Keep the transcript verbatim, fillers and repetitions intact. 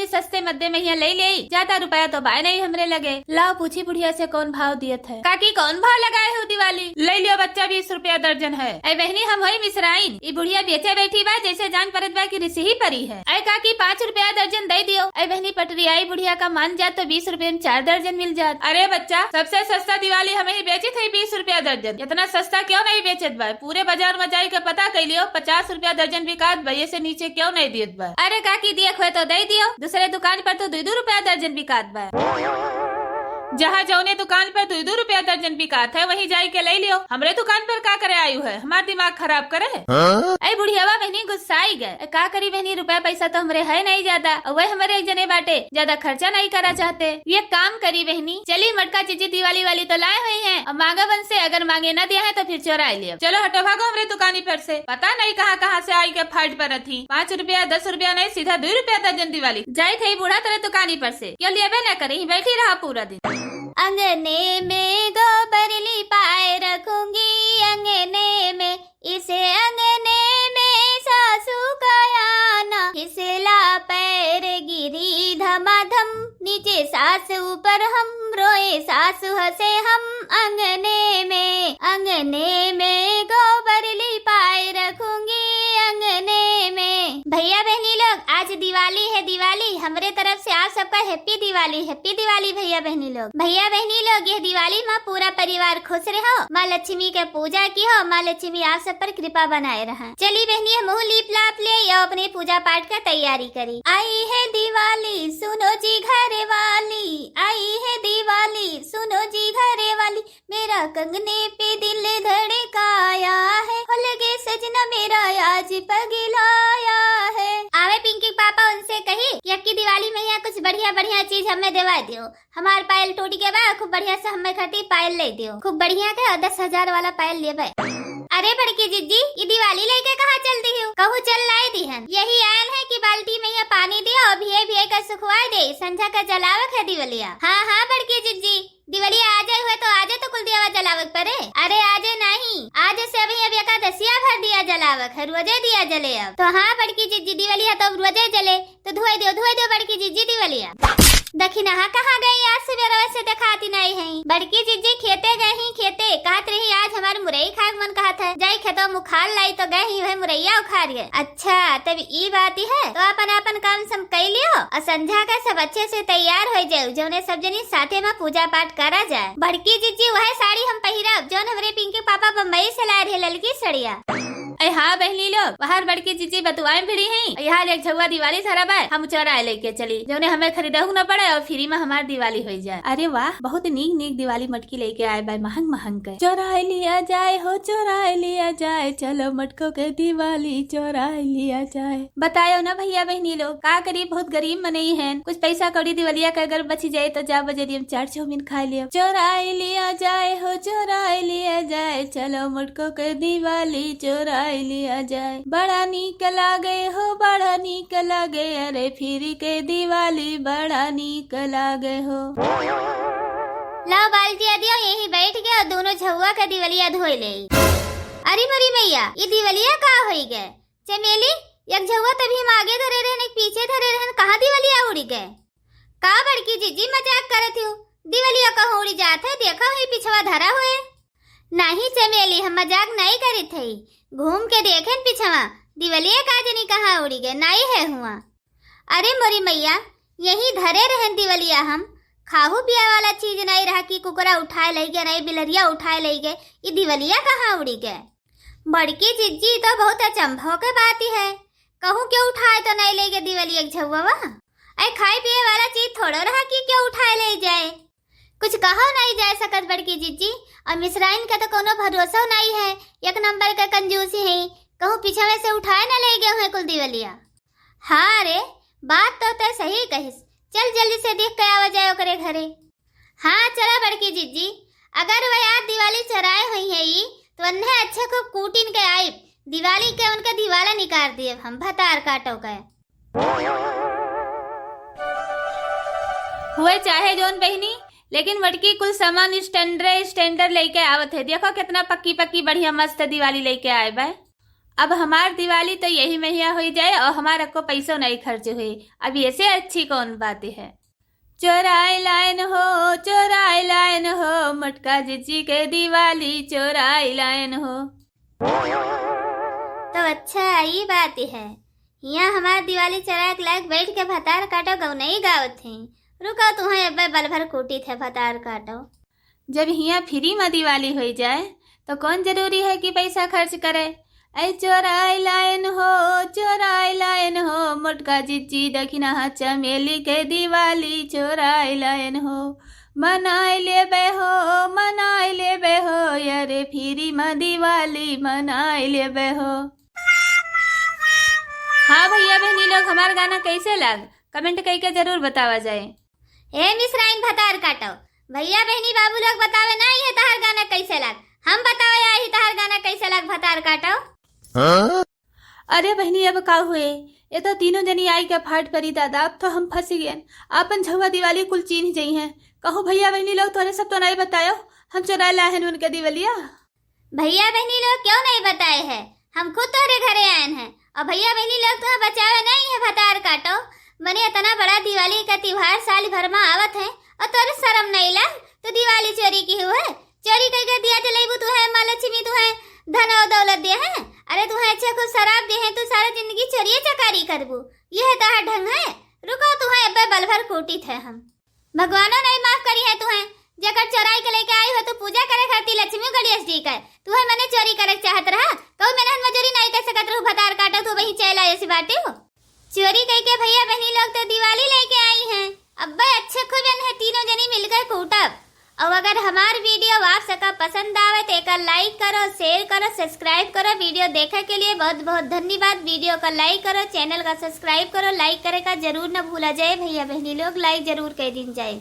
सस्ते मद्दे में हियाँ लइ लेई, ज्यादा रुपया तो बाय नहीं हमरे लगे। लाओ पूछी बुढ़िया से कौन भाव दियत है। काकी, कौन भाव लगाए हो दिवाली? लइ लियो बच्चा, बीस रुपया दर्जन है। ऐ बहनी, हम होई मिसराइन, ई बुढ़िया बेचे बैठी बा, जैसे जान परत बा कि रिसही परी है। ऐ काकी, पाँच रुपया दर्जन दइ दियो। ऐ बहनी, पटरियाई बुढ़िया का मान जात तो बीस रुपया में चार दर्जन मिल जात। अरे बच्चा, सबसे सस्ता दिवाली हमहीं बेचित है, बीस रुपया दर्जन। इतना सस्ता क्यों नहीं बेचत बा? पूरे बाजार में जाई के पता कइ लियो, पचास रुपया दर्जन बिकात बा, ये से नीचे क्यों नहीं दियत बा? अरे काकी, दिए खोए तो दइ दियो, दूसरे दुकान पर तो दुइ दुइ रुपया दर्जन बिकात बा। जहाँ जौने दुकान पर दुइ दुइ रुपया दर्जन बिकात है, वहीं जाई के लइ लियो। हमरे दुकान पर का करे आयु है, हमार दिमाग खराब करे है। हाँ? ऐ बुढ़ियावा बहनी गुस्साई गए। का करी बहनी, रुपया पैसा तो हमरे है नहीं ज्यादा, और वह हमरे एक जने बाटे, ज्यादा खर्चा नहीं करा चाहते। ये काम करी बहनी, चली मटका जीजी दिवाली वाली तो लाए हुए हैं, अब मांगा बन से, अगर मांगे ना दिया है तो फिर चोराइ लियो। चलो हटो, भागो हमरे दुकानी पर से। पता नहीं कहाँ कहाँ से आई के फाट परत ही। पाँच रुपया, दस रुपया नहीं, सीधा दुइ रुपया दर्जन दिवाली। जाइत है बूढ़ा तरे दुकानी पर से, क्यों लेबे न करे, ही बैठी रहा पूरा दिन। अंगने में गोबर लिपाए रखूंगी, अंगने में, इस अंगने में सासू का आना, फिसला पैर गिरी धमाधम, नीचे सास ऊपर हम, रोए सासू हंसे हम। अंगने में, अंगने में गोबर लिपाए रखूंगी, अंगने में। भैया बहनी लोग, आज दिवाली है दिवाली, हमरे तरफ से आप सबका happy दिवाली, happy दिवाली भैया बहनी लोग। भैया बहनी लोग, यह दिवाली मा पूरा परिवार खुश रहो, माँ लक्ष्मी के पूजा किहो, माँ लक्ष्मी आप सब पर कृपा बनाए रहा। चली बहनी, हमहू लीप लाप लेई और अपनी पूजा पाठ का तैयारी करी। आई है दिवाली सुनो जी घरे वाली, आई है दिवाली सुनो जी घरे वाली, मेरा कंगने पे दिल धड़काया है, हो लगे सजना मेरा आज पगलाया है। आवे पिंकी पापा उनसे कही कि अबकी दिवाली में यहाँ कुछ बढ़िया बढ़िया चीज हमें देवा दियो। हमार पायल टूट गया बा, खूब बढ़िया से हमें खातिर पायल लइ दियो, खूब बढ़िया के और दस हजार वाला पायल लेबे। अरे बड़की जिज्जी, ई दिवाली लइके कहाँ चल दिहु? कहूँ चल नाई दिहन, यही आयल है कि बाल्टी में ये पानी दियो और भिये भिये के सुखवाए दे, संझा के जलावक है दिवलिया। हाँ हाँ बड़की जिज्जी, दिवलिया आ जाए हुए तो आजे तो कुल दियावा जलावक परे। अरे आजे नहीं, आज से अभी अब एकादशिया भर दिया जलावक है, रोजे दिया जले अब। तो हाँ बड़की जिज्जी, दिवलिया तो अब रोजे जले, तो धोए दियो, धोए दियो बड़की जिज्जी दिवलिया। दखिनहा कहाँ गई? आज सुबेरवे से देखाती नहीं है। बड़की जिज्जी खेते गई ही, खेते। कहत रही आज हमार मुरई खाए के मन कहत है, जाई खेतवा मुखार लाई, तो गई ही वह मुरैया उखार गए। अच्छा, तब ई बात है, तो अपन अपन काम सब कई लियो और संझा का सब अच्छे से तैयार हो जाओ, जौने सब जनी साथे में पूजा पाठ करा जाए। बड़की जिज्जी वह साड़ी हम पहिरब जौन हमरे पिंकी पापा बम्बई से लाए रहे, ललकी सड़िया। ऐ हाँ बहनी लोग, बाहर बड़की जिज्जी बतुआए भिड़ी हैं। यहाँ एक झउआ दिवाली धरा बा, हम चोराए लइके चली, जौने हमें खरीदहू न पड़े और free में हमार दिवाली होइ जाए। अरे वाह, बहुत नीक नीक दिवाली मटकी लइके आए बा, महंग महंग के। चोराए लिया जाए हो, चोराए लिया जाए, चलो मटको के दिवाली चोराए लिया जाए। बतायो ना भैया बहनी लोग, का करी, बहुत गरीब मनई हैं, कुछ पैसा कौड़ी दिवलिया के अगर बची जाए तो जा बजरिया में चाट चाउमीन खाए लिया। चोराए लिया जाए हो, चोराए लिया जाए, चलो मटको के दिवाली चोराए लिया जाए। बड़ा नीक लागे हो, बड़ा नीक लागे, अरे free के दिवाली बड़ा नीक लागे हो। लाओ बाल्टिया दियो, यहीं बैठ के और दोनों झउआ के दिवलिया धोए ले। अरे मोरी मैया, ई दिवलिया का होई गए? चमेली, एक झउआ तभी हम आगे धरे रहन, एक पीछे धरे रहन, कहाँ दिवलिया उड़ी गए? का बड़की जिज्जी मजाक करत हो? दिवलिया कहूँ उड़ी जात है, देखो ही पिछवा धरा हुए। नहीं चमेली, हम मजाक नहीं करित है, घूम के देखेन पिछवा, दिवलिया का जनी कहाँ उड़ी गए, नहीं है हुआ। अरे मोरी मैया, यहीं धरे रहन दिवलिया हम, खाहू पिया वाला चीज नहीं रहा कि कुकुरा उठाए लइ गए, नहीं बिलरिया उठाए लइ गए, ई दिवलिया कहाँ उड़ी गए? बड़की जिज्जी, तो बहुत अचंभव के बात ही है, कहूँ क्यों उठाए तो नहीं लइ गए दिवलिया के झउआ? ऐ खाए पिए वाला चीज थोड़ो रहा कि क्यों उठाए लइ जाए? कुछ कहो नहीं जाए सकत बड़की जिज्जी, और मिसराइन का तो कोनो भरोसो नहीं है, एक नंबर का कंजूसी है, कहूँ पिछवे से उठाए न लइ गए हुए कुल दिवलिया। हाँ रे, बात तो तय सही कहिस, चल जल्दी से देख के आवा जाए ओकरे घरे। हाँ चला बड़की जिज्जी, अगर वह यार दिवाली चोराए हुई है ई, तो अन्हे अच्छे खूब कूटिन के आइब, दिवाली के उनके दिवाला निकाल दिए हम, भतार काटो के। हुए चाहे जौन बहिनी, लेकिन मटकी कुल सामान standard standard लइके आवत है। देखो कितना पक्की पक्की बढ़िया मस्त दिवाली लइके आए बा। अब हमार दिवाली तो यही महिया होइ जाए और हमार अक्को पैसो नहीं खर्च हुई। अब ये से अच्छी कौन बात है? चोराए लायन हो, चोराए लायन हो, मोटका जिज्जी के दिवाली चोराए लायन हो। तो अच्छा, ई बात है, हियाँ हमार दिवाली चोराए के लायक बैठ के भतार काटो गौनई गावत हैं। रुको, तुहें अब्बे बल भर कूटी थे भतार काटो। जब हियाँ फ्री में दिवाली होइ जाए, तो कौन जरूरी है कि पैसा खर्च करे? ऐ चोराए लायन हो, चोराए लायन हो, मोटका जिज्जी दखिना चमेली के दिवाली चोराए लायन हो। मनाए लेबे हो, मनाए लेबे हो, अरे फ्री में दिवाली मनाए लेबे हो। हाँ भैया बहनी लोग, हमार गाना कैसे लाग, comment कइके जरूर बतावा जाए। ए मिसराइन भतार काटो, भैया बहनी बाबू लोग बतावे ना, ये तहार गाना कैसे लाग? हम बतावे आई तहार गाना कैसे लाग भतार काटो। हाँ? अरे बहनी, अब का हुए, ये तो तीनों जनी आई के फाट परी दादा, अब तो हम फंस गए। आपन झउआ दिवाली कुल चीन्ह जइहें। कहू भैया बहनी लोग, तोरे सब तो नहीं बतायो, हम चुरा लाहन उनके दिवलिया। भैया बहनी लोग क्यों नहीं बताए हैं? हम खुद तोरे घरे आयन हैं। और भैया बहनी लोग तुम्हें बचावे नहीं है भतार काटो। मने इतना बड़ा दिवाली का त्योहार साल भर में आवत है और तोरे शर्म नहीं लाग? तू दिवाली चोरी की हुए? चोरी कइके दिया जलैबू तुहें, माँ लक्ष्मी तुहें धन और दौलत दे हैं? अरे तुहें अच्छे खूब शराब दे हैं, तू सारा जिंदगी चोरिए चकारी करबू? यह तहार ढंग है? रुको, तुहें अब्बे बल भर कूटी थे हम। भगवानो नहीं माफ करी है तुहें। जेकर चोराई के लेके आई हो तू पूजा करे खातिर लक्ष्मी गणेश जी का, तुहें मने चोरी करे के चाहत रहा? कहू मेहनत मजूरी नहीं कर सकत रहू, भतार काटो तू वही चैला ऐसी बाटी हो। चोरी कइके भैया बहनी लोग तो दिवाली लेके आई हैं। अब्बे अच्छे खूब है तीनों जनी मिलकर कूटब। और अगर हमार video आप सबका पसंद आवे तो एकर like करो, share करो, subscribe करो। Video देखे के लिए बहुत बहुत धन्यवाद। Video का like करो, channel का subscribe करो, like करे का जरूर न भूला जाए भैया बहनी लोग, like जरूर कर दीन जाए।